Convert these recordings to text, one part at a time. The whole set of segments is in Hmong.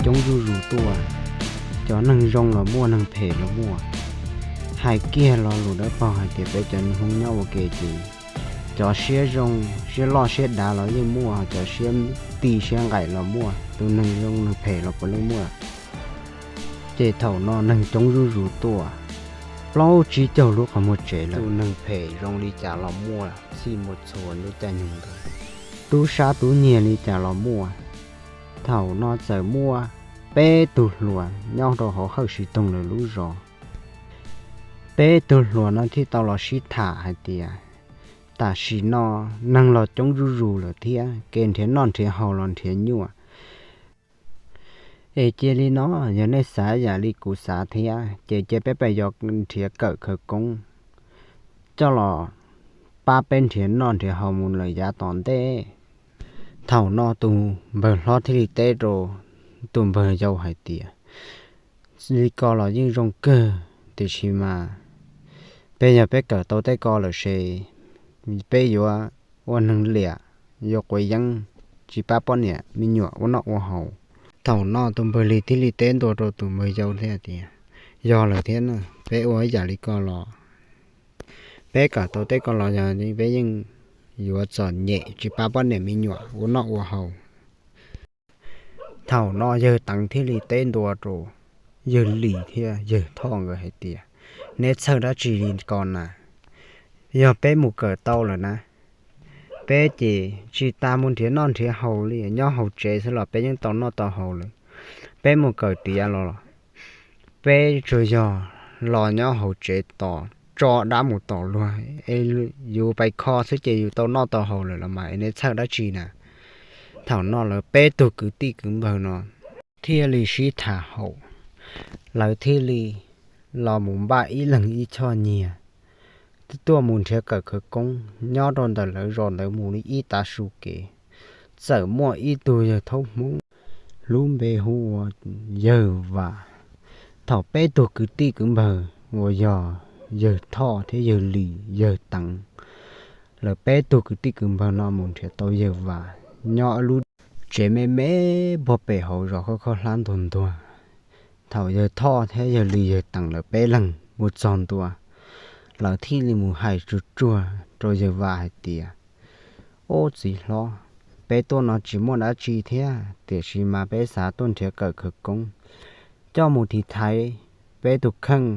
coob zuj zus tuaj. Cov neeg zoo los muaj, neeg phem los muaj. Hais kiag lo lus dawb paug hais tias peb cov Hmoob nyob ua ke ces cov siab zoo, siab loj siab dav los yeej muaj, cov siab tij siab nqaim los muaj, tus neeg zoo neeg phem los puav leej muaj. Ces thaum no neeg coob zuj zus tuaj, plaub tsib caug lub qhov muag tsev lawm. Tus neeg phem zoo li cas los muaj, txhij muaj txhua lub caij nyoog ntawd, tub sab tub nyiag li cas los muaj. Thaum no txawm muaj peb tug hluas nyob rau hauv Hawj Siv Toog lawv lub zos. Peb tug hluas no thiaj tau los sib tham hais tias, tam sim no neeg los coob zuj zus lawm thiab, kev nrhiav noj nrhiav haus los nrhiav nyuaj. Es cia li no, yog nej xav yam li kuv xav thiab ces cia peb pab yos nrhiav kawm khawv koob coj los pab peb nrhiav noj nrhiav haus mus lawm yav tom ntej. Thaum no tus npawg hlob thiaj li teb rau tus npawg yau hais tias, li ko los yeej zoo kawg, tiam sis mas peb yog peb kawm tau tej ko lawm ces peb yuav ua neeg liam, yuav quav yeeb, tsis pab poj niam me nyuam ua noj ua haus. Thaum no tus npawg li thiaj li teb ntua rau tus npawg yau thiab tias, yog lawm thiab na, peb ua ib yam li ko los, peb kawm tau tej ko los yog peb yeej yuav txom nyem tsis pab poj niam me nyuam ua noj ua haus. Thaum no yawg Teev thiaj li teb ntua rau yawg Lis thiab yawg Thoj nkawd hais tias, neb txhawj dab tsi li ko na? Yog peb mus kawm tau lawm na, peb ces tsis tas mus nrhiav noj nrhiav haus li, nyob hauv tsev xwb los peb yeej tau noj tau haus lawm. Peb mus kawm tiav los, peb tsuas yog los nyob hauv tsev tos tso dab mus tom luag, es yus pais kho xwb ces yus tau noj tau haus lawm los mas es neb txhawj dab tsi na? Thaum no lawv peb tug kwv tij kwv npawg no thiaj li sib tham haum, lawv thiaj li los mus npaj ib leeg ib choj nyiag, tuaj mus nrhiav kawm khawv koob nyob rau ntawm lawv zos ntawd mus li ib tav su kev. Txawm muaj ib tug yawg thaub Hmoob lub npe hu ua yawg Vam. Thaum peb tug kwv tij kwv npawg uas yog yawg Thoj thiab yawg Lis, yawg Teev, lawv peb tug kwv tij kwv npawg no mus nrhiav tau yawg Vam nyob lub tsev me me puag pem hauv zos khaub khaub hlab ntuag ntuag. Thaum yawg Thoj thiab yawg Lis, yawg Teev lawv peb leeg mus txog ntua, lawv thiaj li mus hais tsuag tsuag rau yawg Vam hais tias, ub txiv hlob, peb tuaj no tsis muaj dab tsi thiab, tiam sis mas peb xav tuaj nrhiav kawm khawv koob coj mus tiv thaiv peb tus kheej.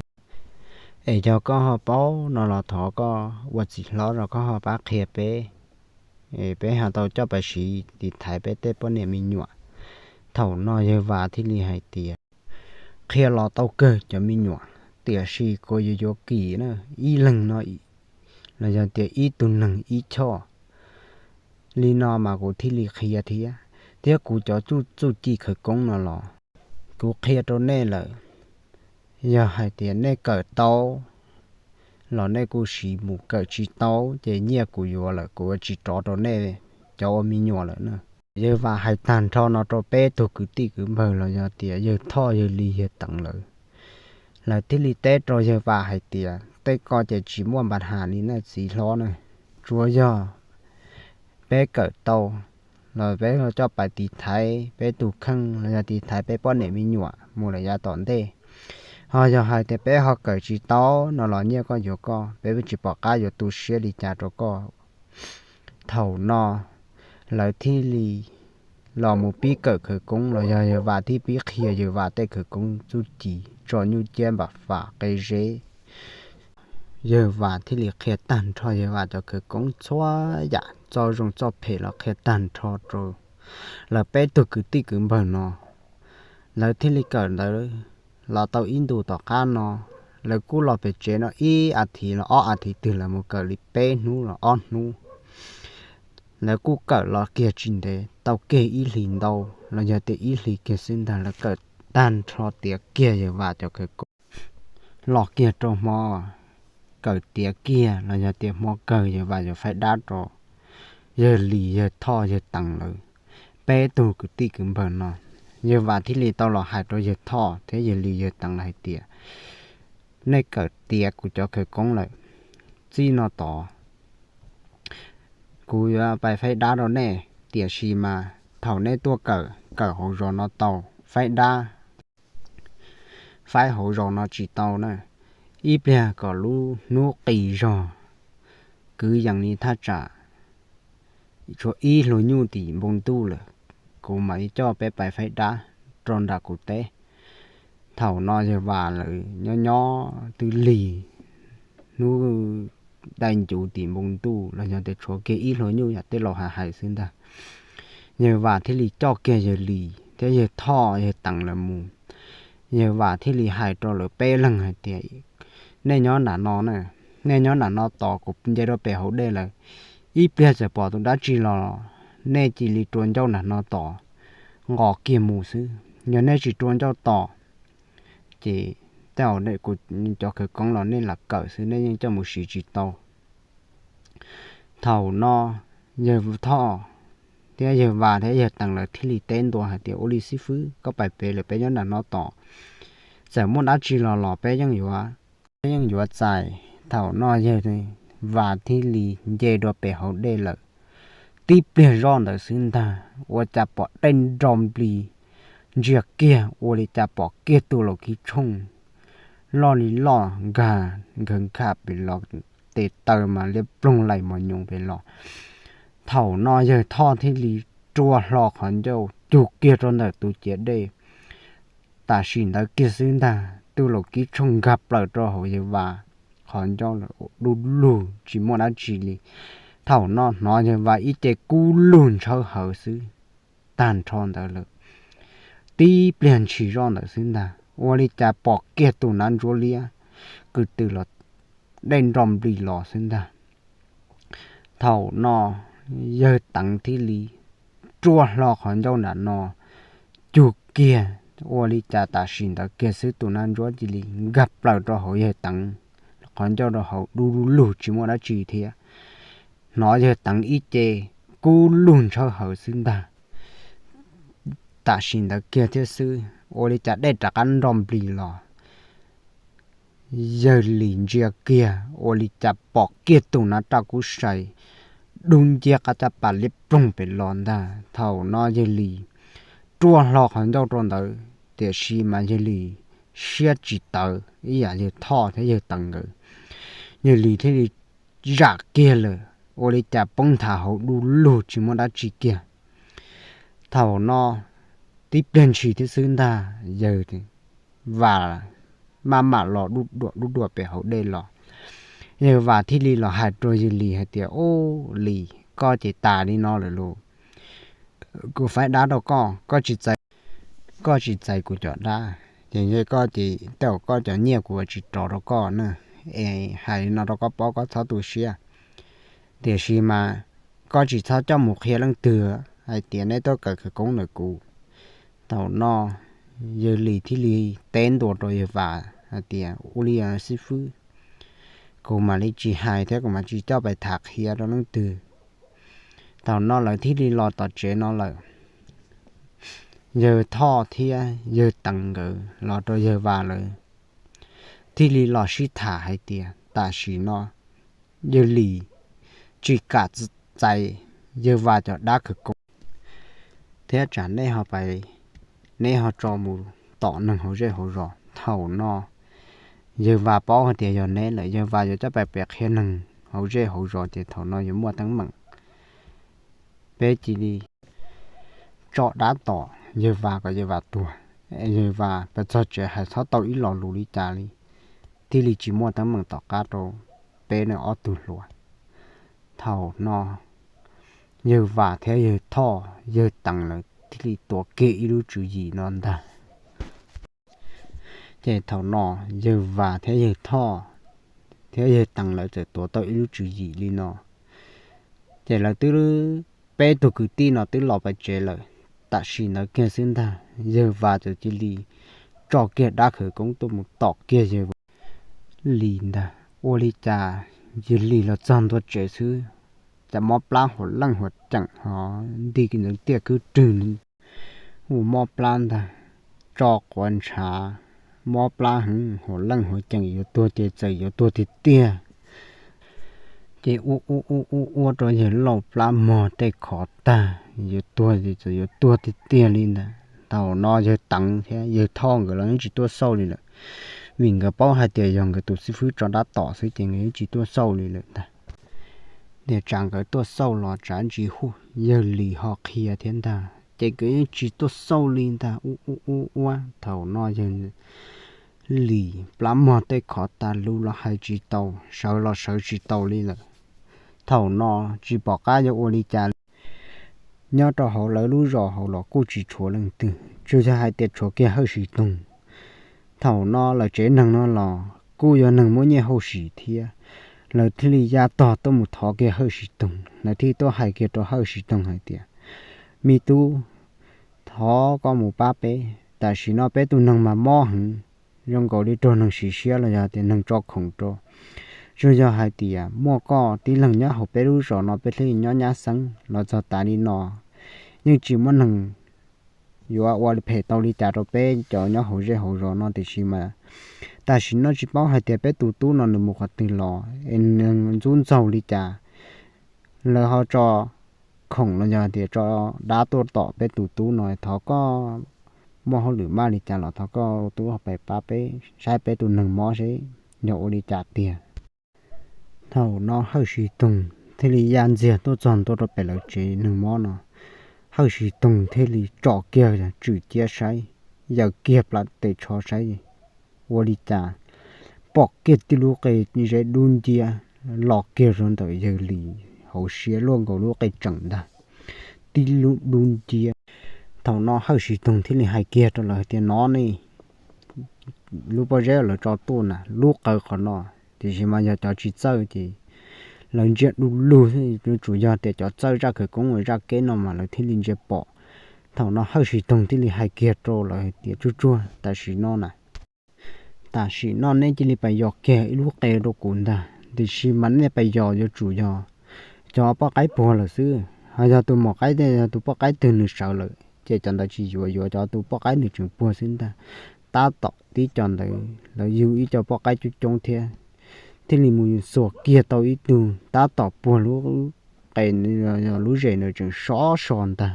Es yog koj ho paub no los thov koj ua txiv hlob los koj ho pab qhia peb, es peb ho tau coj pais siv tiv thaiv peb tej poj niam me nyuam. Thaum no yawg Vam thiaj li hais tias, qhia los tau kawg cov me nyuam, tiam sis kuv yuav yuav kim na, ib leeg no los yog tias ib tug neeg ib choj. Li no mas kuv thiaj li qhia thiab, thiab kuv cov txuj ci khawv koob no los kuv qhia rau nej lawm. Yog hais tias nej kawm tau los nej kuj siv mus, kawm tsis tau ces nyiaj kuv yuav lawm, kuv yuav tsis rov rau nej cov ua me nyuam lawm na. Yawg Vam hais tag nrho no rau peb tug kwv tij kwv npawg los yog tias yawg Thoj, yawg Lis, yawg Teev lawm, lawv thiaj li teb rau yawg Vam hais tias, tej ko ces tsis muaj npa has li nej txiv hlob na, tsuav yog peb kawm tau los peb coj pais tiv thaiv peb tus kheej los yog tiv thaiv peb poj niam me nyuam mus lawm yav tom ntej. Ho yog hais tias peb ho kawm tsis tau no los nyiaj koj yuav koj, peb tsis pom qab yuav tu siab li cas rau koj. Thaum no lawv thiaj li los mus pib kawm khawv koob los yog yawg Vam thiaj pib qhia yawg Vam tej khawv koob txuj ci tso nyuj ciab npam fam qe zeb. Yawg Vam thiaj li qhia tag nrho yawg Vam cov khawv koob txhua yam, txoj zoo txoj phem los qhia tag nrho rau lawv peb tug kwv tij kwv npawg no. Lawv thiaj li kawm ntawd los tau ib ntus tom qab no, lawv kuj los pem tsev no ib as thiv los ob as thiv twg, lawv mus kawm li peb hnub los ob hnub. Lawv kuj kawm los kiag tsis ntev, tau kiag ib hlis ntau los yog tias ib hlis kiag xwb ntag, lawv kawm tag nrho tiav kiag yawg Vam cov khawv koob. Los kiag rau hmo kawm tiav kiag los yog tias hmo kawg yawg Vam yuav faib dab rau yawg Lis, yawg Thoj, yawg Teev lawv peb tug kwv tij kwv npawg no, yawg Vam thiaj li tau los hais rau yawg Thoj thiab yawg Lis, yawg Teev lawv hais tias, nej kawm tiav kuv cov khawv koob lawm, txij no tod kuv yuav pais faib dab rau nej, tiam sis mas thaum nej tuaj kawm, kawm hauv zos no tau, faib dab, faib hauv zos no tsis tau na. Ib pliag kom lub hnub qis zog, kwv yees li thaj tsam tshuav ib hlua nyuj tim npoo ntuj lawm, kuv mam li coj peb pais faib dab rau nram kuv teb. Thaum no yawg Vas lawv nyob nyob twb lig, hnub dai ncuv tim npoo ntuj los yog tias tshuav kiag ib hlua nyuj yam tej laus hais hais xwb ntag. Yawg Vas thiaj li coj kiag yawg Lis thiab yawg Thoj yawg Teev lawv mus. Yawg Vas thiaj li hais rau lawv peb leeg hais tias, nej nyob nram no na, nej nyob nram no tos kuv nce rau pem hauv dej lawm. Ib pliag txawm pom tus dab tsi los nej cia li rua ncauj nram no tos, nqos kiag mus xwb. Yog nej tsis rua ncauj tos ces tej zaum kuv cov khawv koob los nej lam kawm xwb, nej yeej coj mus siv tsis tau. Thaum no yawg Thoj thiab yawg Vas thiab yawg Teev lawv thiaj li teb ntua hais tias, ua li xib fwb, koj pais pem lawm, peb nyob nram no tos, txawm muaj dab tsi los los peb yeej yuav, peb yeej yuav txais. Thaum no yawg Vas thiaj li nce dua pem hauv dej lawm. Tib pliag zoj ntawd xwb ntag, ua cas pom dej nro nplis ntsia kiag, ua li cas pom kiag tus laus kib tshooj loj li loj, nkag nkhaws nkhav pem los, tes taw mas liab ploog laim mos nyoos pem los. Thaum no yawg Thoj thiaj li rua hlo qhov ncauj cug kiag rau ntawm tus ciav dej. Tam sim ntawd kiag xwb ntag, tus laus kib tshooj nkag plaws rau hauv yawg Vas qhov ncauj lawm, du lug tsis muaj dab tsi li. Thaum no hnov yawg Vas ib ce kub lug ntshawv hawv xwb, tag nrho ntawd lawm. Tib pliag ntshis zoj ntawd xwb ntag, ua li cas pom kiag tus nab ntsuab liab kwv tws los, dej nro nplis los xwb ntag. Thaum no yawg Teev thiaj li rua hlo qhov ncauj nram no cug kiag, ua li cas tam sim ntawd kiag xwb tus nab ntsuab cia li nkag plaws rau hauv yawg Teev qhov ncauj rau hauv, du lug tsis muaj dab tsi thiab. Hnov yawg Teev ib ce kub lug ntshawv hawv xwb ntag. Tam sim ntawd kiag thiab xwb, ua li cas dej rov qab nro nplis los. Yawg Lis ntsia kiag, ua li cas pom kiag tus nab raj kub sai dub nciab qab caj pas liab ploog pem los ntag. Thaum no yawg Lis rua hlo qhov ncauj rau ntawd, tiam sis mas yawg Lis siab tsis tawv ib yam yawg Thoj thiab yawg Teev nkawd. Yawg Lis thiaj li zam kiag lawm, ua li cas poob nthav hauv du lug tsis muaj dab tsi kiag. Thaum no tib pliag ntshis thiab xwb ntag, yawg Vas maj mam los dub duam dub duam pem hauv dej los. Yawg Vas thiaj li los hais rau yawg Lis hais tias, ub, Lis, koj ces tas li no lawm lauj. Kuv faib dab rau koj, koj tsis txais, koj tsis txais kuv cov dab ces koj ces tej zaum koj cov nyiaj kuv yuav tsis rov rau koj na. Es hais li no rau koj paub, koj txhob tu siab. Tiam sis mas koj tsis txhob coj mus qhia leej twg hais tias neb tuaj kawm khawv koob ntawm kuv. Thaum no yawg Lis thiaj li teb ntua rau yawg Vas hais tias, ua li xib fwb, kuv mam li tsis hais thiab kuv mam tsis coj pais tham qhia rau leej twg. Thaum no lawv thiaj li los tom tsev no lawm. Yawg Thoj thiab yawg Teev nkawd los rau yawg Vas lawv thiaj li los sib tham hais tias, tam sim no yawg Lis tsis kam txais yawg Vas cov dab khawv koob thiab tsam neb ho pais, neb ho tso mus tom neeg hauv zej hauv zos. Thaum no yawg Vas paub hais tias yog neb lawm, yawg Vas yuav coj pais pem qhia neeg hauv zej hauv zos ces thaum no yuav muaj teeb meem. Peb cia li tso dab tom yawg Vas kom yawg Vas tuag. Yawg Vas pais txog tsev hais txhob tau ib lo lus li cas li, thiaj li tsis muaj teeb meem tom qab rau peb ne ob tug hluas. Thaum no yawg Vas thiab yawg Thoj yawg Teev lawv thiaj li tuav kiag ib lub tswv yim no ntag. Ces thaum no yawg Vas thiab yawg Thoj thiab yawg Teev lawv txawm tuav tau ib lub tswv yim li no. Ces lawv twb, peb tug kwv tij no twb los pais tsev lawm. Tam sim ntawd kiag xwb ntag, yawg Vas txawm cia li tso kiag dab khawv koob tuaj mus tom kiag yawg Vas li ntag. Ua li cas yawg Lis los txog ntua tsev xwb, cas mob plab huam leej huam ceem ho nti ntxeev tiaj khwb rwg, hu mob plab ntag, tso quav ntshav, mob plab heev, huam leej huam ceem, yuav tuag ces txawm yuav tuag tiag tiag. Ces ua ua ua ua ua rau yawg Lauj plab mog tej khov tag, yuav tuag ces txawm yuav tuag tiag tiag li ntag. Thaum no yawg Teev thiab yawg Thoj nkawd los yeej tsis tuaj xauj li lawm, vim nkawd paub hais tias yog nkawd tus xib fwb tso dab tom xwb ces nkawd yeej tsis tuaj xauj li lawm ntag. Tiam tsam nkawd tuaj xauj los tsam ntsis hu yawg Lis ho qhia thiab ntag, ces nkawd yeej tsis tuaj xauj li ntag. Ub ub ub ua thaum no yawg Lis plab muag tej khov tas lus los hais tsis tau, sawv los sawv tsis tau li lawm. Thaum no tsis pom qab yuav ua li cas li. Nyob rau hauv lawv lub zos hauv los kuj tsis tshuav leej twg, tsuas yog hais tias tshuav kiag Hawj Siv Toog. Thaum no lawv tsev neeg no los kuj yog neeg muaj nyiaj hauj sim thiab, lawv thiaj li ya tog tuaj mus thov kiag Hawj Siv Toog, lawv thiaj tuaj hais kiag rau Hawj Siv Toog hais tias, me tub, thov koj mus pab peb, tam sim no peb tus neeg mas mob heev, zoo nkaus li raug neeg sim siab los yog tias neeg tso khoom rau. Tsuas yog hais tias muaj koj tib leeg nyob hauv peb lub zos no peb thiaj li nyob nyab xeeb, los txog tas li no yeej tsis muaj neeg yuav ua phem tau li cas rau peb cov nyob hauv zej hauv zos no, tiam sis mas tam sim no tsis paub hais tias peb tus tub no nws mus qhov twg los es nws ntxub ntxaug li cas. Lawv ho tso khoom los yog tias tso dab tuaj tom peb tus tub no, thov koj muaj hauj lwm maj li cas los thov koj tub pab peb saib peb tus neeg mob seb yog ua li cas tiag. Thaum no Hawj Siv Toog thiaj li ya ntxiag tuaj txog ntua rau pem lawv tsev neeg mob no. Hawj Siv Toog thiaj li tsom kiag tswm ciab saib, yaws kiag plaws tes tsho saib ua li cas, pom kiag tib lub qe zeb dub nciab los kiag rau ntawm yawg Lis hauv siab luaj nkaus lub qe tseem ntag, tib lub dub nciab. Thaum no Hawj Siv Toog thiaj li hais kiag rau lawv tias, no ne, lub pob zeb lawv tso tuaj na, lub qawv qhov no, tiam sis mas yog cov tsis txawj ces lawv ntsia du lug, yuav tsum yog tias cov txawj zaj khawv koob uas zaj keb no mas lawv thiaj li ntsia pom. Thaum no Hawj Siv Toog thiaj li hais kiag rau lawv hais tias, tsuag tsuag tam sim no na, tam sim no nej cia li pais yos kiag ib lub qe rau kuv ntag, tiam sis mas nej pais yos yuav tsum yog cov poj qaib puag lawm xwb. Ho yog tus maum qaib thiab yog tus poj qaib twg nws sawv lawm ces cov ntawd tsis yuav, yuav cov tus poj qaib nws tseem puag xwb ntag. Tab tom tib co ntawd lawv yug ib co poj qaib coob coob thiab, thiaj li mus xuas kiag tau ib tug tab tom puag lub qe, lub zes nws tseem sov so ntag,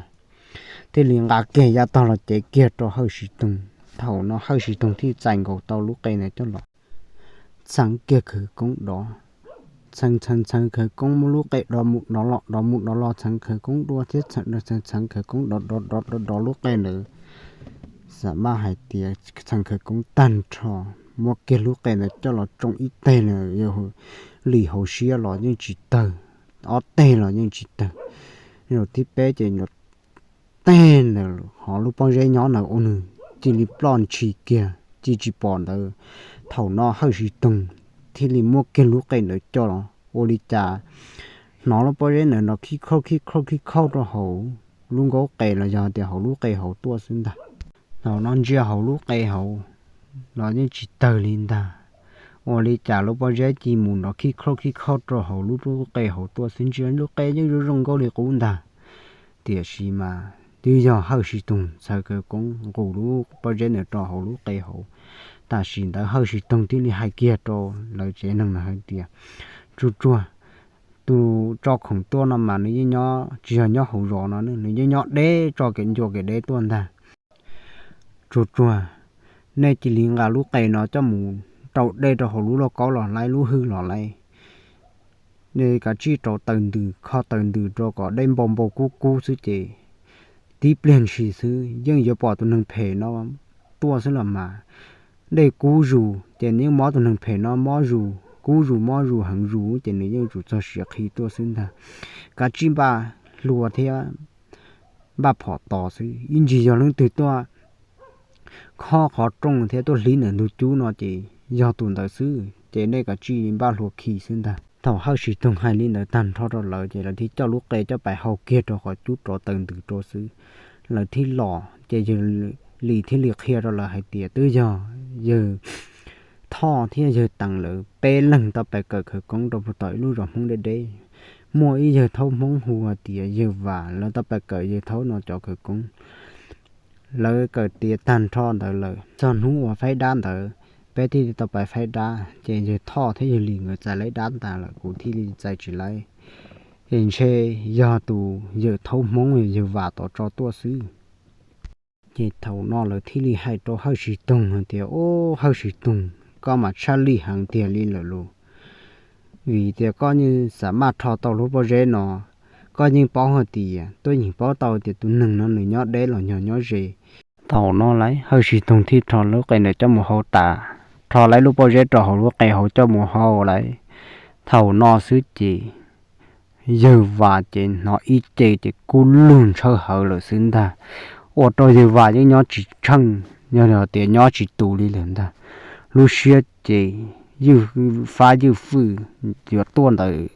thiaj li nqa kiag yav tog los cev kiag rau Hawj Siv Toog. Thaum no Hawj Siv Toog thiaj txais nkaus tau lub qe ntawd coj los txheev kiag khawv koob dov, txheev txheev txheev khawv koob muab lub qe dov mus dov los dov mus dov los, txheev khawv koob dua thiab txheev txheev khawv koob dov dov dov dov lub qe ntawd. Xam maj hais tias txheev khawv koob tag nrho, muab kiag lub qe ntawd coj los tsoo ib teg na, yawg Lis hauv siab los yeej tsis tawg, ob teg los yeej tsis tawg, zaum thib peb ces teg ntawd ho lub pob zeb nyob ntawd ua nws cia li ploj ntshis kiag cia tsis pom ntawd. Thaum no Hawj Siv Toog thiaj li muab kiag lub qe ntawd coj los ua li cas hnov lub pob zeb ntawd nrov khib khauj khib khauj khib khauj rau hauv lub nkaub qe los yog tias hauv lub qe hauv tuaj xwb ntag. Thaum no ntsia hauv lub qe hauv los yeej tsis tawg li ntag. Ua li cas lub pob zeb cia mus nrov khib khauj khib khauj rau hauv lub qe hauv tuaj xwb, ntsia lub qe yeej zoo zoo nkauj li qub ntag. Tiam sis mas twb yog Hawj Siv Toog txheev khawv koob nqus lub pob zeb ntawd rau hauv lub qe hauv. Tam sim ntawd Hawj Siv Toog thiaj li hais kiag rau lawv tsev neeg na hais tias, tsuag tsuag, tus tso khoom tuaj no mas nws yeej nyob tsis yog nyob hauv zos no, nws yeej nyob deb tso kev ncua kev deb tuaj ntag. Tsuag tsuag, nej cia li nqa lub qe no coj mus rau dej rau hauv lub lauj kaub los laib, lub hwj los laib. Nej kav tsij rau taws ntws, kho taws ntws rau kom dej npau npau kub kub xwb ces tib pliag ntshis xwb yeej yuav pom tus neeg phem no tuaj xwb los mas. Dej kub zus ces nws yeej mob tus neeg phem no mob zus, kub zus mob zus heev zus ces nws yeej tsum txog siav qhi tuaj xwb ntag. Kav tsij npaj hlua thiab npaj phom tos xwb, ib ntsis yog leej twg tuaj khob qhov rooj thiab tuaj hlib ntawm ntug cub no ces yog tus ntawd xwb, ces nej kav tsij npaj hlua khi xwb ntag. Thaum Hawj Siv Toog hais li ntawd tag nrho rau lawv ces lawv thiaj coj lub qe coj pais hau kiag rau qhov cub rov taws ntws rau xwb. Lawv thiaj los ces yawg Lis thiaj li qhia rau lawv hais tias twb yog yawg Thoj thiab yawg Teev lawv peb leeg tau pais kawm khawv koob rau puag tom ib lub zos Hmoob deb deb. Muaj ib yawg thaub Hmoob hu hais tias yawg Vam, lawv tau pais kawm yawg thaub no cov khawv koob. Lawv kawm tiav tag nrho ntawd lawm, txog hnub uas faib dab ntawd, peb thiaj li tau pais faib dab, ces yawg Thoj thiab yawg Lis nkawd txais laib dab ntag lawm, kuv thiaj li txais tsis laib. Ces ntshe yog tus yawg thaub Hmoob yawg Vam tom tso tuaj xwb. Ces thaum no lawv thiaj li hais rau Hawj Siv Toog hais tias, Ub, Hawj Siv Toog, koj mas tshaj lij heev tiag li lawm lauj, vim tias koj yeej xav maj rho tau lub pob zeb no. Koj yeej paub hais tias, tuaj yeej paub tau tias tus neeg no nws nyob deb los yog nyob ze. Thaum no lawv Hawj Siv Toog thiaj rho lub qe ntawd coj mus hau tas, rho lawv lub pob zeb rau hauv lub qe hauv coj mus hau lawm. Thaum no xwb ces yawg Vas ces hnov ib ce ces kub lug ntshawv hawv lawm xwb ntag. Ua rau yawg Vas yeej nyob tsis tsheej, yog tias nyob tsis tus li lawm ntag. Lub siab ces ywj fab ywj fwj yuav tuaj ntawm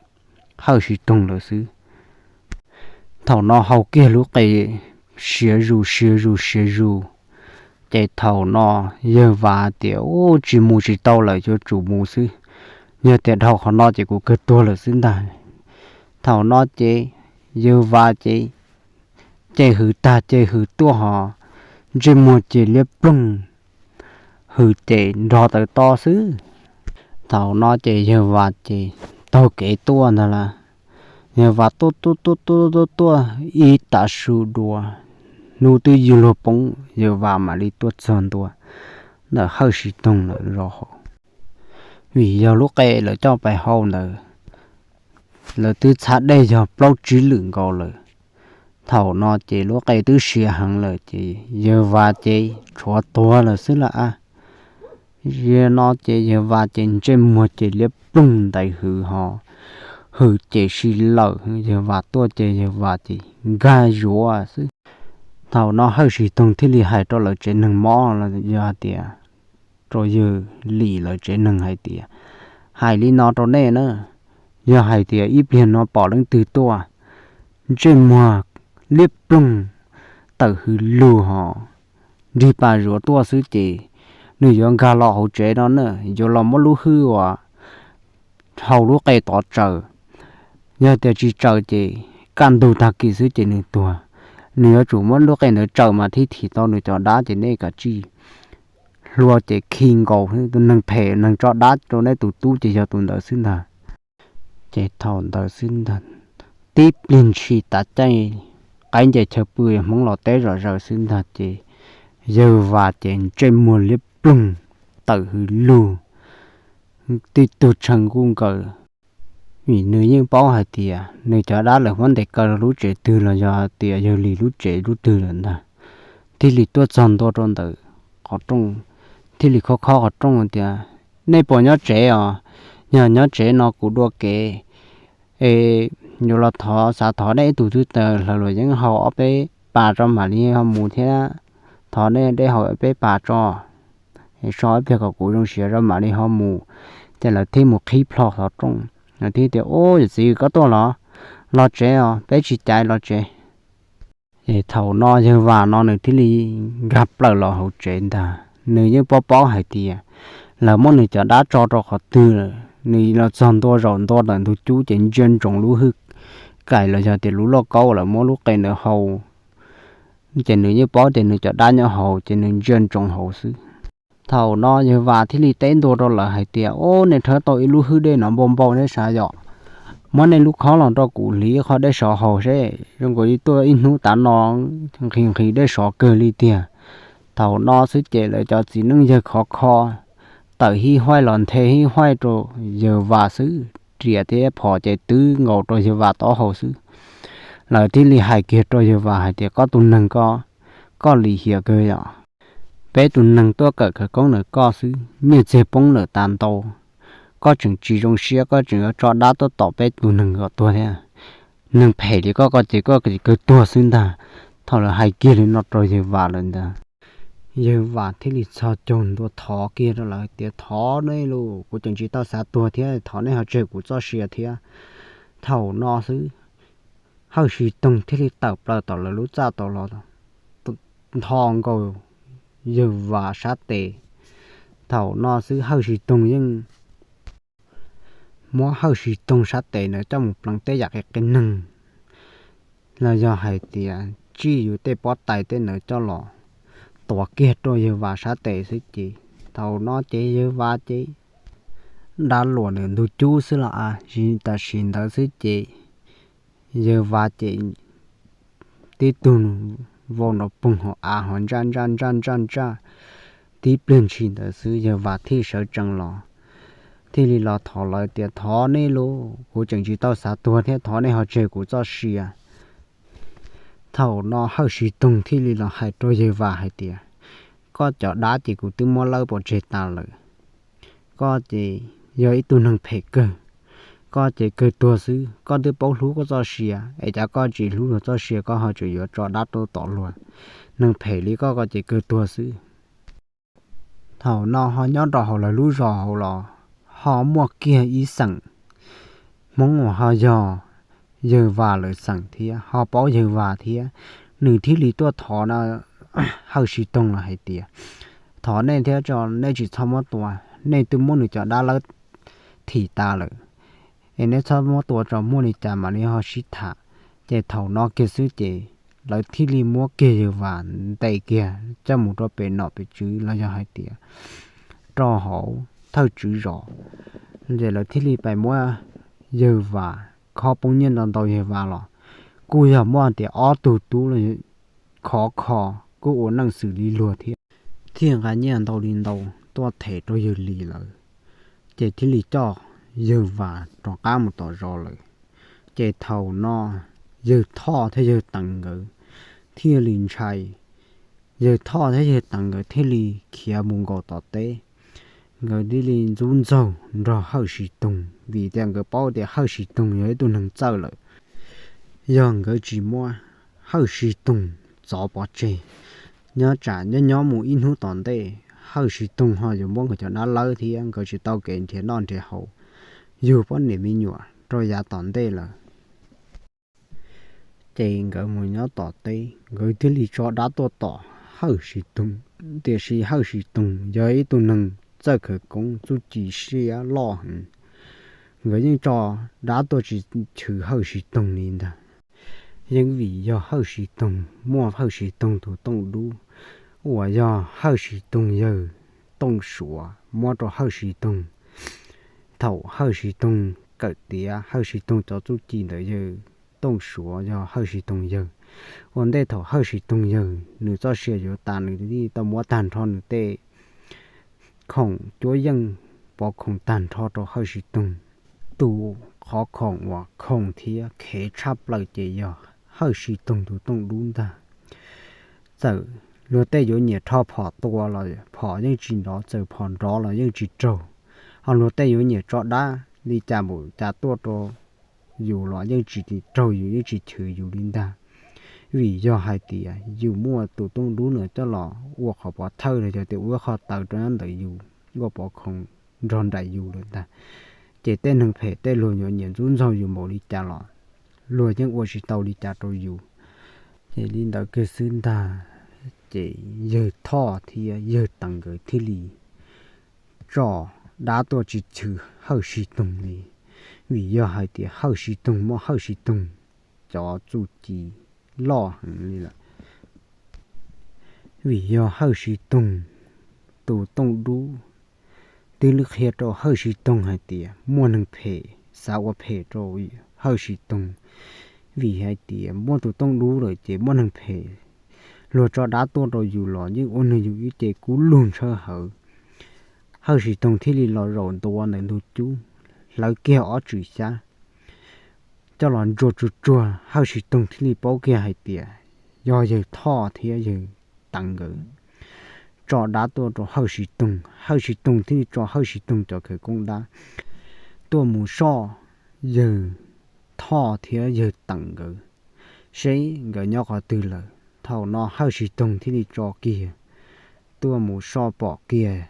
Hawj Siv Toog lawm xwb. Thaum no hau kiag lub qe siav zus siav zus siav zus, ces thaum no yawg Vas tias, Ub, tsis mus tsis tau lawm, yuav tsum mus xwb. Yog tias dhau qhov no ces kuv kawg tuag lawm xwb ntag. Thaum no ces yawg Vas ces ce hws tag ce hws tuaj ho ntsej muag ces liab ploog, hws ces nrog tawv to xwb. Thaum no ces yawg Vas ces taug kev tuaj ntag lauj. Yawg Vas tuaj tuaj tuaj tuaj tuaj tuaj ib tav su dua, hnub twb ywg luag poob, yawg Vas mam li tuaj txog ntua ntawm Hawj Siv Toog lawv zos hauv. Vim yog lub qe lawv coj pais hau ntawd, lawv twb txhab dej yog plaub tsib lwm nkaus lawm. Thaum no ces lub qe twb siav heev lawm ces yawg Vas ces tshuav tuag lawm xwb lauj. Yog no ces yawg Vas ces ntsej muag ces liab ploog ntais hws ho, hws ces si lawm, yawg Vas tuaj ces yawg Vas ces nkag zuav xwb. Thaum no Hawj Siv Toog thiaj li hais rau lawv tsev neeg mob los yog hais tias rau yawg Lis lawv tsev neeg hais tias, Hais li no rau nej na, yog hais tias ib pliag no pom leej twg tuaj ntsej muag liab ploog, tawm hws lug ho nrig pas zuav tuaj xwb ces nws yuav nkag los hauv tsev no na, yuav los muab lub hwj uas hau lub qe tod tsaws. Yog tias tsis tsaws ces kaj ntug tag kis xwb ces nws tuag. Nws yuav tsum muab lub qe ntawd tsaws mas thiaj thim tau nws cov dab ces nej kav tsij hlua ces khi nkaus tus neeg phem neeg tso dab rau nej tus tub ces yog tus ntawd xwb ntag. Ces thaum ntawd xwb ntag, tib pliag ntshis tav caij qaib nce chaw pw Hmoob los teb zom zaws xwb ntag ces yawg Vas ces ntsej muag liab ploog, tawm hws lug, tib tug tshee nkuj nkaws. Vim nws yeej paub hais tias nws cov dab lawv muab ntes kaw rau lub tsev twg los yog hais tias yawg Lis lub tsev lub twg lawm ntag, thiaj li tuaj txog ntua rau ntawm qhov rooj, thiaj li khob khob qhov rooj tias, Nej puas nyob tsev os? Yog nyob tsev no kuv dua kev es yuav los thov, xav thov nej ib tug tub taws hlawv luam yeeb hau ob peb pas tso mam li ho mus thiab, thov nej dej hau ob peb pas tso, es so ib pliag kom kuv zoo siav tso mam li ho mus. Ces lawv thiaj mus qhib plho qhov rooj, lawv thiaj tias, Ub, yawm txiv koj tuaj los? Los tsev os, peb tsis caiv, los tsev. Es thaum no yawg Vas no nws thiaj li nkag plaws los hauv tsev ntag. Nws yeej paub paub hais tias lawv muab nws cov dab tso rau qhov twg lawm. Nws los txog ntua zaum ntua ntawm ntug cub ces ntsia ntsoov lub hwj kaim los yog tias lub lauj kaub lawv muab lub qe ntawd hau, ces nws yeej paub tias nws cov dab nyob hauv ces nws ntsia ntsoov hauv xwb. Thaum no yawg Vas thiaj li teb ntua rau lawv hais tias, Ub, nej rhawb tau ib lub hwj dej no npau npau nej sav yom, muab nej lub khob los rau kuv hliv ib qho dej sov haus seb, zoo nkaus li tuaj ib hnub tav no nqhis nqhis dej sov kawg li tiag. Thaum no xwb ces lawv cov txiv neej yawg khov kho tawm hib haij los nthe hib haij rau yawg Vas xwb, riam thiab phom ces twb nkaus rau yawg Vas taub hau xwb. Lawv thiaj li hais kiag rau yawg Vas hais tias, Koj tus neeg ko, koj lim hiam kawg yom. Peb tus neeg tuaj kawm khawv koob ntawm koj xwb, nyiaj txiag poob lawm tas ntau, koj tseem tsis zoo siab, koj tseem yuav tso dab tuaj tom peb tus neeg kom tuag thiab. Neeg phem li koj ko ces koj kawg tuag xwb ntag. Thaum lawv hais kiag li no rau yawg Vas lawm ntag, yawg Vas thiaj li txhos caug ntua thov kiag rau lawv tias, Thov nej los, kuv tseem tsis tau xav tuag thiab, thov nej ho tseg kuv txoj sia thiab. Thaum no xwb Hawj Siv Toog thiaj li tawm plaws tom lawv lub txaj tau los ntho nkaus yawg Vas sab tes. Thaum no xwb Hawj Siv Toog yeej muab Hawj Siv Toog sab tes ntawd coj mus pleev tej yam qis qis neeg los yog hais tias tsij yus tej pob tais tej ntawd coj los tuav kiag rau yawg Vas sab tes xwb ces thaum no ces yawg Vas ces dab luam ntawm ntug cub xwb los a, tam sim ntawd xwb ces yawg Vas ces tib tug vau nrov poog hauv av ho ntsaj ntsaj ntsaj ntsaj ntsaj. Tib pliag ntshis ntawd xwb yawg Vam thiaj sawv tsees los, thiaj li los thov lawv tias, Thov nej lauj, kuv tseem tsis tau xav tuag thiab, thov nej ho tseg kuv txoj sia. Thaum no Hawj Siv Toog thiaj li los hais rau yawg Vam hais tias, Koj cov dab ces kuv twb muab lawb pov tseg tas lawm. Koj ces yog ib tug neeg phem kawg, koj ces kawg tuag xwb. Koj twb paub hlub koj txoj sia, es cas koj tsis hlub luag txoj sia, koj ho tseem yuav tso dab tuaj tom luag. Neeg phem li koj, koj ces kawg tuag xwb. Thaum no ho nyob rau hauv lawv lub zos hauv los ho muaj kiag ib xeem Hmoob uas ho yog yawg Vam lawv xeem thiab ho paub yawg Vam thiab, nws thiaj li tuaj thov Hawj Siv Toog los hais tias, Thov nej thiab tso, nej tsis txhob muab tua, nej twb muab nws cov dab lawb thim tas lawm, es nej txhob muab tua tso, muaj li cas mam li ho sib tham. Ces thaum no kiag xwb ces lawv thiaj li muab kiag yawg Vam ntes kiag coj mus rau pem nom pem tswv los yog hais tias rau hauv thawj tswv zos. Ces lawv thiaj li pais muab yawg Vam khob poob nyiaj ntau ntau, yawg Vam los kuj yog muaj tias ob tug tub los khov kho, kuj ua neej xws li luag thiab, thiaj nqa nyiaj ntau li ntau tuaj them rau yawg Lis lawm. Ces thiaj li coj yawg Vam rov qab mus tom zos lawm. Ces thaum no yawg Thoj thiab yawg Teev nkawd thiaj li ntshai, yawg Thoj thiab yawg Teev nkawd thiaj li khiav mus nkaum tom teb. Nkawd thiaj li ntxub ntxaug nrog Hawj Siv Toog, vim tias nkawd paub tias Hawj Siv Toog yog ib tug neeg txawj lawm. Yog nkawd tsis muab Hawj Siv Toog txov pov tseg, nyob tsam nyob nyob mus ib hnub tom ntej Hawj Siv Toog ho yuav muab nkawd cov dab lawb thiab nkawd tsis tau kev nrhiav noj nrhiav haus, yug poj niam me nyuam rau yav tom ntej lawm. Ces nkawd mus nyob tom teb, nkawd thiaj li tso dab tuaj tom Hawj Siv Toog. Tiam sis Hawj Siv Toog yog ib tug neeg txawj khawv koob, txuj ci siab loj heev, nkawd yeej tso dab tuaj tsis chwv Hawj Siv Toog li ntag. Yeej vim yog Hawj Siv Toog muaj Hawj Siv Toog tus tooj dub uas yog Hawj Siv Toog yawg Tooj Suav muab rau Hawj Siv Toog. Thaum Hawj Siv Toog kawm tiav Hawj Siv Toog cov txuj ci ntawd, yawg Tooj Suav yog Hawj Siv Toog yawg. Ua ntej thaum Hawj Siv Toog yawg nws txoj sia yuav tas, nws thiaj tau muab tag nrho nws tej khoom cuab yeej pov khoom tag nrho rau Hawj Siv Toog. Tus qhov khoom uas khoom thiab khev tshaj plaws ces yog Hawj Siv Toog tus tooj dub ntag. Txawm luag tej yuav nyiam rho phom tua los phom yeej tsis nrov, txawm phom nrov los yeej tsis raug. Ho luag tej yuav nyiam tso dab li cas npaum cas tuaj rau yus los yeej tsis raug yus, yeej tsis chwv yus li ntag. Vim yog hais tias yus muaj tus tooj dub no coj los ua qhov pov thawj los yog tias ua ib qho taw rau nyob ntawm yus, ua pov khoom nrog nraim yus lawm ntag. Ces tej neeg phem tej luag yuav nyiam ntxub ntxaug yus npaum li cas los luag yeej ua tsis tau li cas rau yus. Ces li ntawd kiag xwb ntag, ces yawg Thoj thiab yawg Teev nkawd thiaj li tso dab tuaj tsis chwv Hawj Siv Toog li, vim yog hais tias Hawj Siv Toog muaj Hawj Siv Toog cov txuj ci loj heev li lawm. Vim yog Hawj Siv Toog tus tooj dub twb qhia rau Hawj Siv Toog hais tias muaj neeg phem xav ua phem rau Hawj Siv Toog, vim hais tias muaj tus tooj dub lawm ces muaj neeg phem, luag tso dab tuaj rau yus los yeej ua neeg yus ib ce kub lug ntshaw hawv. Hawj Siv Toog thiaj li los zaum ntua ntawm ntug cub, hlawv kiag ob tswm xyab coj los ntsuag tsuag tsuag, Hawj Siv Toog thiaj li paub kiag hais tias yog yawg Thoj thiab yawg Teev nkawd tso dab tuaj rau Hawj Siv Toog. Hawj Siv Toog thiaj li tso Hawj Siv Toog cov khawv koob dab tuaj mus soj yawg Thoj thiab yawg Teev nkawd, seb nkawd nyob qhov twg lawm. Thaum no Hawj Siv Toog thiaj li tso kiag tuaj mus soj pom kiag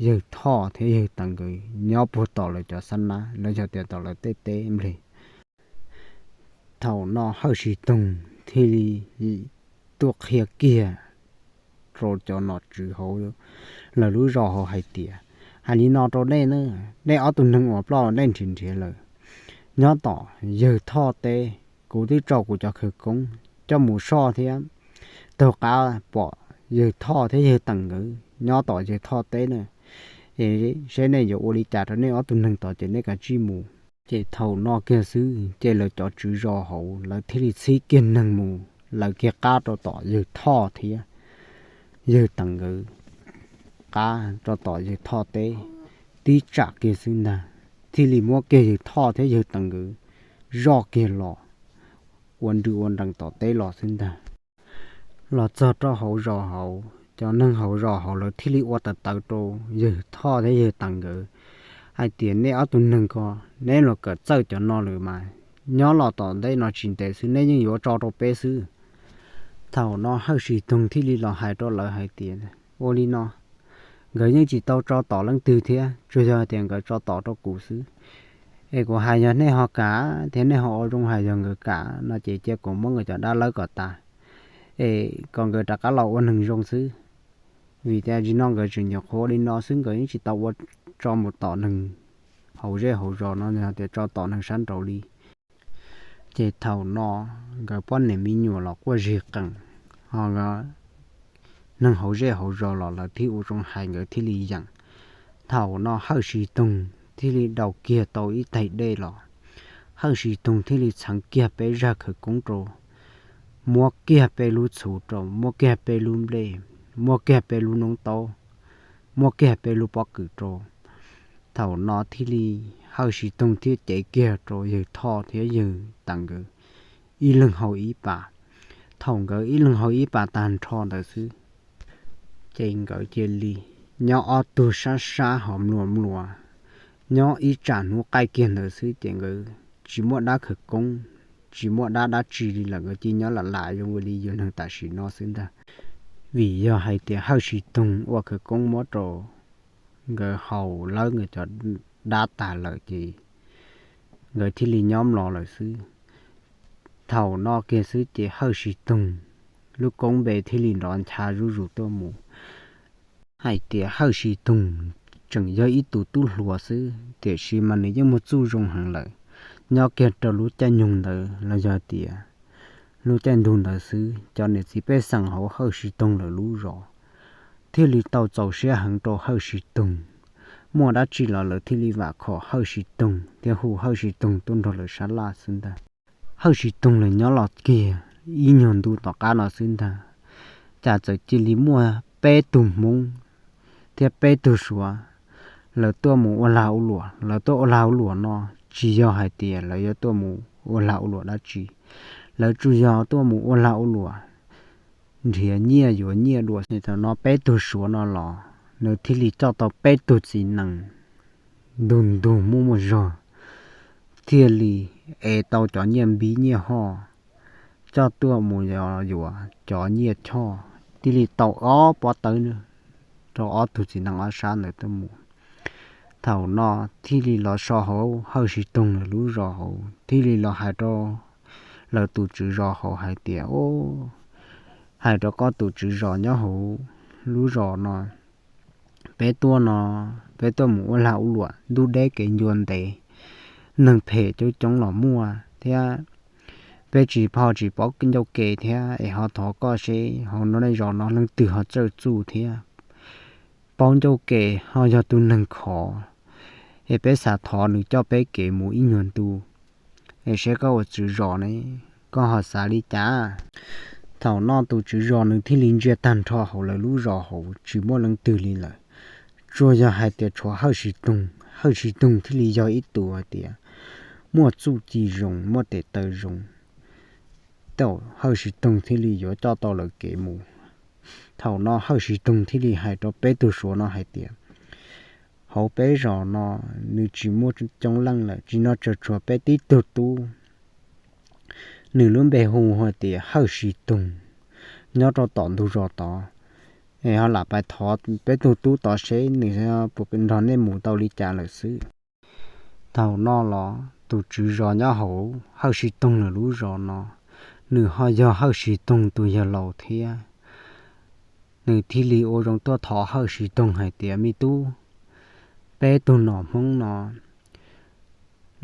yawg Thoj thiab yawg Teev nkawd nyob puag tom lawv cov xab nab, lawv yog tias tom lawv tej teb npleg. Thaum no Hawj Siv Toog thiaj li tuaj qhia kiag rau cov nom tswv hauv lawv lub zos hauv hais tias, hais li no rau nej, nej ob tug neeg uas ploj nej nrhiav nrhiav lawm, nyob tom yawg Thoj teb, kuv twb tso kuv cov khawv koob coj mus soj thiab taug qab pom yawg Thoj thiab yawg Teev nkawd nyob tom yawg Thoj teb na. Es seb nej yuav ua li cas rau nej ob tug neeg tod ces nej kav tsij mus. Ces thaum no kiag xwb ces lawv cov tswv zos hauv lawv thiaj li txhib kiag neeg mus lawv kiag qab rau tom yawg Thoj thiab yawg Teem nkawd qab rau tom yawg Thoj teb tib tsam kiag xwb ntag, thiaj li muab kiag yawg Thoj thiab yawg Teem nkawd zoj kiag los ua nrws ua nrees tom teb los xwb ntag. Los txog rau hauv zos hauv, cov neeg hauv zos hauv lawv thiaj li ua tawv tawv rau yawg Thoj thiab yawg Teem nkawd hais tias, neb ob tug neeg ko, neb los kawm txawj cov no lawm mas, nyob los tom ntej no tsis ntev xwb neb yeej yuav tso rau peb xwb. Thaum no Hawj Sis Toog thiaj li los hais rau lawv hais tias, ua li no, nkawd yeej tsis tau tso tom leej twg thiab, tsuas yog hais tias nkawd tso tom rau kuv xwb. Es kuv hais yog nej ho kam thiab nej ho ua zoo hais yog nkawd kam no ces cia kuv muab nkawd cov dab lawb kom tas, es kom nkawd rov qab los ua neeg zoo xwb. Vim tias tsis no nkawd tseem nyuam qhuav li no xwb, nkawd yeej tsis tau ua tso mus tom neeg hauv zej hauv zos no, yog tias tso tom neeg sab nraud li. Ces thaum no nkawd poj niam me nyuam los quaj zig qees, ho neeg hauv zej hauv zos los lawv thiaj ua zoo hais nkawd thiaj li yeem. Thaum no Hawj Sis Toog thiaj li daus kiag tau ib taig dej los, Hawj Sis Toog thiaj li txheev kiag peb zaj khawv koob rau, muab kiag peb lub txhuv rau, muab kiag peb lub nplej, muab kiag peb lub noob taub, muab kiag peb lub pob kws rau. Thaum no thiaj li Hawj Sis Toog thiaj cev kiag rau yawg Thoj thiab yawg Teem nkawd ib leeg haus ib pas. Thaum nkawd ib leeg haus ib pas tag nrho ntawd xwb, ces nkawd cia li nyob ob tug sab sab hauv mluas mluas, nyob ib tsam hnub qaij kiag ntawd xwb ces nkawd tsis muaj dab khawv koob, tsis muaj dab dab tsi li lawm, nkawd cia nyob lam lam zoo li yus neeg tam sim no xwb ntag. Vim yog hais tias Hawj Sis Toog ua khawv koob muab rau nkawd haus lawb nkawd cov dab tas lawm ces nkawd thiaj li nyob mlom lawm xwb. Thaum no kiag xwb ces Hawj Sis Toog lub koob npe thiaj li nrov ncha zuj zus tuaj mus. Hais tias Hawj Sis Toog tseem yog ib tug tub hluas xwb, tiam sis mas nws yeej muaj txuj zoo heev lawm. Nyob kiag rau lub caij nyoog ntawd los yog tias lub caij ntuj ntawd xwb, cov niam txiv pej xeem hauv Hawj Sis Toog lawv lub zos thiaj li tau txaus siab heev rau Hawj Sis Toog. Muaj dab tsi los lawv thiaj li vam khom Hawj Sis Toog thiab hu Hawj Sis Toog tuaj nrog lawv sab laj xwb ntag. Hawj Sis Toog lawv nyob los kiag ib nyuag ntu tom qab no xwb ntag, cas txawm cia li muaj peb tug Hmoob thiab peb tug Suav, lawv tuaj mus ua lag ua luam. Lawv tuaj ua lag ua luam no tsis yog hais tias lawv yuav tuaj mus ua lag ua luam dab tsi, lawv tsuas yog tuaj mus ua lag ua luam nrhiav nyiaj yuav nyiaj dua. Thaum no peb tug Suav no los nws thiaj li coj tau peb tug txiv nees ntug ntug muaj muaj zog, thiaj li ev tau cov nyiaj npib nyiaj hoj, coj tuaj mus yuav cov nyiaj choj, thiaj li tau ob pob tawb rau ob tug txiv nees ob sab ntawd tuaj mus. Thaum no thiaj li los so hauv Hawj Sis Toog lawv lub zos hauv, thiaj li los hais rau lawv tus tswv zos hauv hais tias, hais rau koj tus tswv zos nyob hauv lub zos no, peb tuaj no, peb tuaj mus ua lag ua luam ntuj deb kev ncua ntev, neeg phem coob coob los muaj thiab, peb tsis phoj tsis paub ncauj ke thiab, es ho thov koj seb hauv no nej zos no leej twg ho txawj txuj thiab paub ncauj ke, ho yog tus neeg khov, es peb xav thov nws coj peb kev mus ib nyuag ntu, es seb koj ua tswv zos ne, koj ho xav li cas? Thaum no tus tswv zos nws thiaj li ntsia tag nrho hauv lawv lub zos hauv tsis muaj leej twg li lawm, tsuas yog hais tias tshuav Hawj Sis Toog. Hawj Sis Toog thiaj li yog ib tug hais tias muaj txuj ci zoo, muaj tes taw zoo, tau Hawj Sis Toog thiaj li yuav coj tau lawv kev mus. Thaum no Hawj Sis Toog thiaj li hais rau peb tug Suav no hais tias, hauv peb zos no nws tsis muaj coob leej lawm, tsis no tsuas tshuav peb tib tug tub, nws lub npe hu hais tias Hawj Sis Toog, nyob rau tom ntug zos tod, es ho lam pais thov peb tug tub tod seb nws puas nrog nej mus tau li cas lawm xwb. Thaum no los tus tswv zos nyob hauv Hawj Sis Toog lawv lub zos no, nws ho yog Hawj Sis Toog tus yawg laus thiab. Nws thiaj li ua zoo tuaj thov Hawj Sis Toog hais tias, me tub, peb tug nom Hmoob no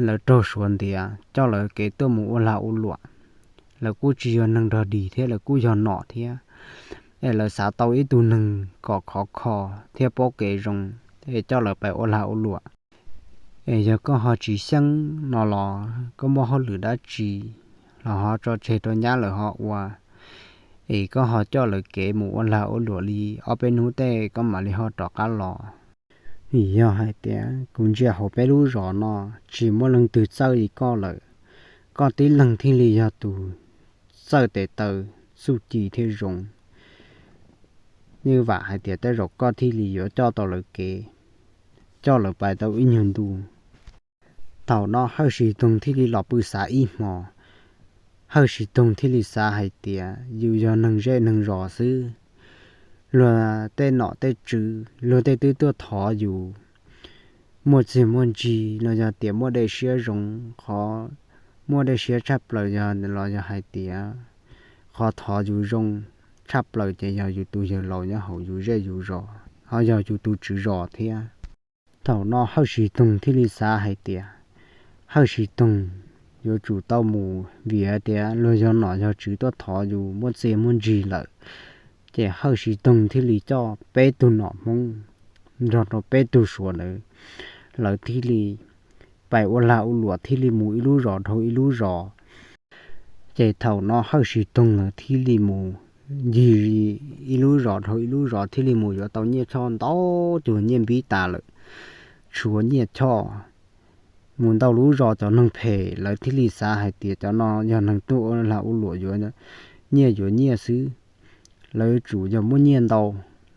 lawv raug Suav ntiav coj lawv kev tuaj mus ua lag ua luam, lawv kuj tsis yog neeg nrog dig thiab, lawv kuj yog nom thiab, es lawv xav tau ib tug neeg kom khov kho thiab paub kev zoo, es coj lawv pais ua lag ua luam. Es yog koj ho tsis xyeej no los koj muaj hauj lwm dab tsi los ho tso tseg rau nyab lawv ho ua, es koj ho coj lawv kev mus ua lag ua luam li ob peb hnub tej koj mam li ho rov qab los. Vim yog hais tias kuv ntsia hauv peb lub zos no tsis muaj leej twg txawj li koj lawm. Koj tib leeg thiaj li yog tus txawj tes taw txuj ci thiab zoo. Nyuj vam hais tias tej zaum koj thiaj li yuav coj tau lawv kev, coj lawv pais tau ib nyuag ntu. Thaum no Hawj Siv Toog thiaj li los pw xav ib hmo. Hawj Siv Toog thiaj li xav hais tias yus yog neeg zej neeg zos xwb, luag tej nom tej tswv, luag tej twb tuaj thov yus muaj txiag muaj ntsig los yog tias muaj dej siab zoo, qhov muaj dej siab tshaj plaws yog los yog hais tias qhov thov yus zoo tshaj plaws ces yog yus tus yawg laus nyob hauv yus zej yus zos, ho yog yus tus tswv zos thiab. Thaum no Hawj Siv Toog thiaj li xav hais tias Hawj Siv Toog yuav tsum tau mus vim hais tias luag yog nom yog tswv tuaj thov yus muaj txiag muaj ntsig lawm. Ces Hawj Siv Toog thiaj li coj peb tug nom Hmoob nrog rau peb tug Suav ntawd, lawv thiaj li pais ua lag ua luam thiaj li mus ib lub zos dhau ib lub zos. Ces thaum no Hawj Siv Toog lawv thiaj li mus ncig ib lub zos dhau ib lub zos thiaj li mus yuav tau nyiaj choj ntau cuag nyiaj npib tas lawm, tshuav nyiaj choj. Mus ntau lub zos cov neeg phem lawv thiaj li xav hais tias cov no yog neeg tuaj ua lag ua luam yuav nyiaj yuav nyiaj xwb, lawv yuav tsum yog muaj nyiaj ntau.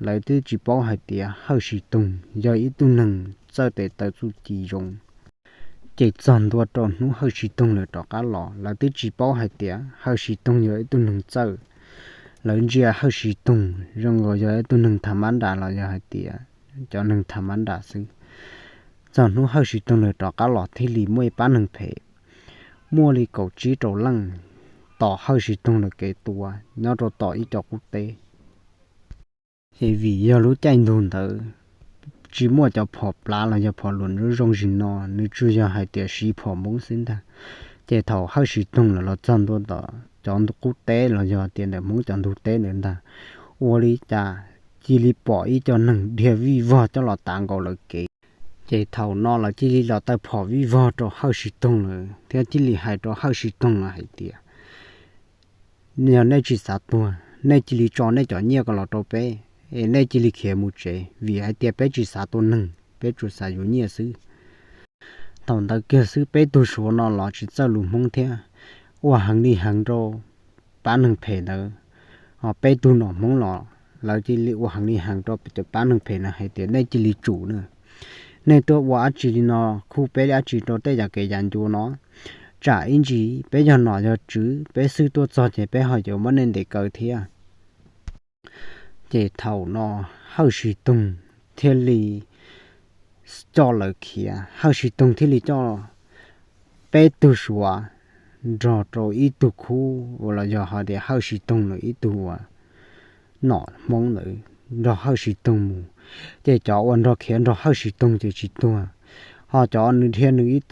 Lawv twb tsis paub hais tias Hawj Siv Toog yog ib tug neeg txawj tes taw txuj ci zoo. Ces txog ntua rau hnub Hawj Siv Toog lawv rov qab los, lawv twb tsis paub hais tias Hawj Siv Toog yog ib tug neeg txawj. Lawv ntsia Hawj Siv Toog zoo nkaus yog ib tug neeg tham mab nras los yog hais tias cov neeg tham mab nras xwb. Txog hnub Hawj Siv Toog lawv rov qab los thiaj li muaj ib pab neeg phem, muaj li kaum tsib rau leej, tom Hawj Siv Toog lawv kev tua nyob rau tom ib co qub teb. Es vim yog lub caij ntuj ntawd tsis muaj cov phom plav los yog phom luam zoo zoo zim no, nws tsuas yog hais tias siv phom Hmoob xwb ntag. Ces thaum Hawj Siv Toog lawv los txog ntua tom cov qub teb los yog tias ntawm Hmoob cov ntug teb ntawd ntag, ua li cas cia li pom ib co neeg dhia vij vog coj los tav nkaus lawv kev. Ces thaum no lawv cia li los taw phom vij vog rau Hawj Siv Toog lawm thiab cia li hais rau Hawj Siv Toog lawm hais tias, yog nej tsis xav tuag, nej cia li tso nej cov nyiaj ko los rau peb, es nej cia li khiav mus tsev, vim hais tias peb tsis xav tua neeg, peb tsuas xav yuav nyiaj xwb. Thaum ntawd kiag xwb peb tug Suav no los tsis txawj lus Hmoob thiab, ua heev li heev rau pab neeg phem ntawd. Ho peb tug nom Hmoob los lawv cia li ua heev li heev rau cov pab neeg phem na hais tias nej cia li tsum na, nej tuaj ua dab tsi li no, khuj peb dab tsi rau tej yam kev yav ncua no. Tsam ib ntsis peb yog nom yog tswv, peb xwb tuaj txog ces peb ho yuav muab nej ntes kaw thiab. Ces thaum no Hawj Siv Toog thiaj li coj lawv khiav, Hawj Siv Toog thiaj li coj peb tug Suav nrog rau ib tug khub uas los yog hais tias Hawj Siv Toog lawv ib tug uas nom Hmoob ntawd nrog Hawj Siv Toog mus. Ces cov uas nrog khiav nrog Hawj Siv Toog ces tsis tuag, ho cov nws dhia nws ib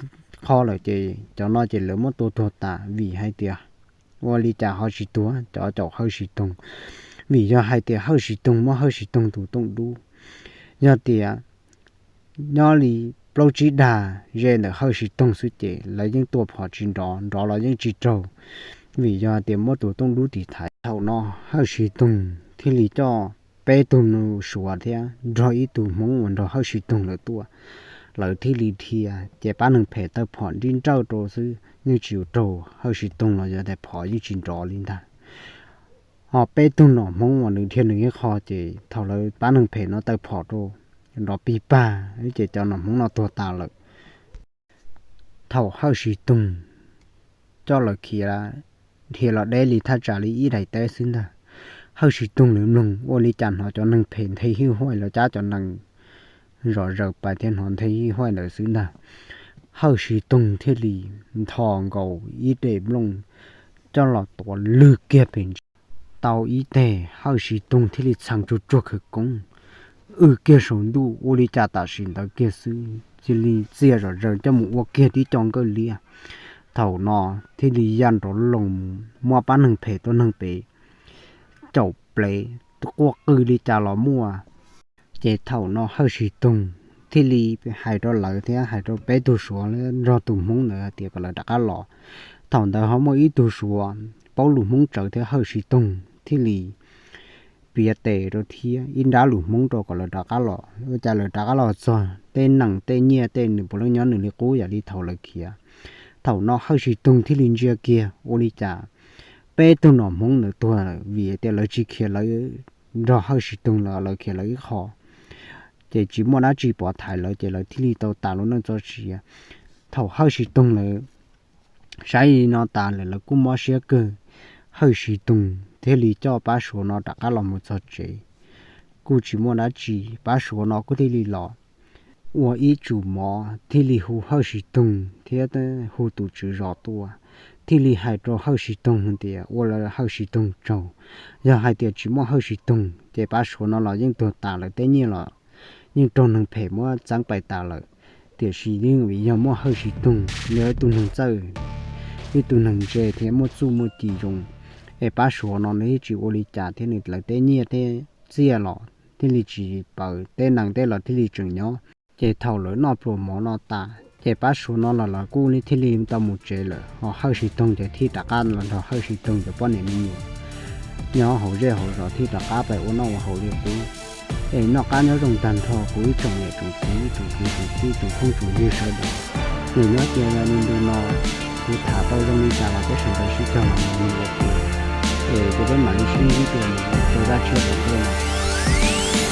qho lawm ces cov no ces lawv muab tua tuag tas vim hais tias ua li cas ho tsis tuag cov caum Hawj Siv Toog. Vim yog hais tias Hawj Siv Toog muab Hawj Siv Toog tus tooj dub, yog tias nyob li plaub tsib dag ze ntawm Hawj Siv Toog xwb ces lawv yeej tua phom tsis nrov, nrov los yeej tsis raug, vim yog tias muab tus tooj dub tiv thaiv. Thaum no Hawj Siv Toog thiaj li coj peb tug Suav thiab nrog ib tug Hmoob uas nrog Hawj Siv Toog lawv tuaj, lawv thiaj li dhia ces pab neeg phem taw phom nrib nrawj rau xwb yeej tsis raug Hawj Siv Toog los yog tias phom yeej tsis nrov li ntag. Ho peb tug nom Hmoob uas nws dhia nws ib qho ces thaum lawv pab neeg phem no taw phom rau nrov pig pag ces cov nom Hmoob no tuag tas lawm. Thaum Hawj Siv Toog coj lawv khiav dhia los deb li thaj tsam li ib daim teb xwb ntag, Hawj Siv Toog lawv mloog ua li cas hnov cov neeg phem nthe hij huaj los cab cov nees zom zaws pais thiab hnov nthe hij huaj ntawd xwb ntag. Hawj Siv Toog thiaj li ntho nkaus ib daim nplooj coj los tuav lwg kiag pem ntsis. Tau ib teg Hawj Siv Toog thiaj li txheev tsuag tsuag khawv koob, w kiag saum ntuj ua li cas tam sim ntawd kiag xwb cia li txiaj zom zaws coj mus ua kiag tib co nkawj liab. Thaum no thiaj li ya nrov loo mus muab pab neeg phem tuab neeg pem caum plev quaj qw li cas los muaj. Ces thaum no Hawj Siv Toog thiaj li hais rau lawv thiab hais rau peb tug Suav nrog tus Hmoob ntawd hais tias kom lawv rov qab los. Thaum ntawd ho muaj ib tug Suav paub lus Hmoob tsawv thiab Hawj Siv Toog thiaj li piav tes rau thiab ib nrab lus Hmoob rau kom lawv rov qab los. Ua cas lawv rov qab los txog, tej nees tej nyiaj tej nws puav leej nyob nws li qub yam li thaum lawv khiav. Thaum no Hawj Siv Toog thiaj li ntsia kiag ua li cas peb tug nom Hmoob ntawd tuag lawm, vim tias lawv tsis khiav lawv nrog Hawj Siv Toog lawm, lawv khiav lawv ib qho, ces tsis muaj dab tsi pov thaiv lawv, ces lawv thiaj li tau tas lub neej txoj sia. Thaum Hawj Siv Toog lawv saib li no tas lawm lawv kuj mob siab kawg. Hawj Siv Toog thiaj li coj pab Suav no rov qab los mus txog tsev. Kuj tsis muaj dab tsi, pab Suav no kuj thiaj li los ua ib tsum mov thiaj li hu Hawj Siv Toog thiab hu tus tswv zos tuaj, thiaj li hais rau Hawj Siv Toog tias ua Hawj Siv Toog tsaug. Yog hais tias tsis muaj Hawj Siv Toog ces pab Suav no los yeej tuag tas lawm, tej nyiaj los yeej raug neeg phem muab txeeb pais tas lawm. Tiam sis yeej vim yog muaj Hawj Siv Toog, yog ib tug neeg txawj, ib tug neeg ntse thiab muaj txuj muaj ci zoo, es pab Suav no nws yeej tsis ua li cas thiab nws lawv tej nyiaj thiab txiaj los thiaj li tsis paws, tej nees tej los thiaj li tseem nyob. Ces thaum lawv noj pluas mov no tas ces pab Suav no los lawv kuj thiaj li tau mus tsev lawm, ho Hawj Siv Toog ces thiaj rov qab los nrog Hawj Siv Toog cov poj niam me nyuam nyob hauv zej hauv zos thiaj rov qab pais ua noj ua haus li qub. Es noj qab nyob zoo tag nrho kuv ib tsoom niam tsoom txiv tsoom kwv tsoom tij tsoom phooj tsoom ywg sawv daws, nws nyob cia li ntu no, kuv tham tau zoo li cas los peb sawv daws sib cog los mus ua ke, es ces peb mam li sib ntsib dua rau zaj tshiab tom ntej no.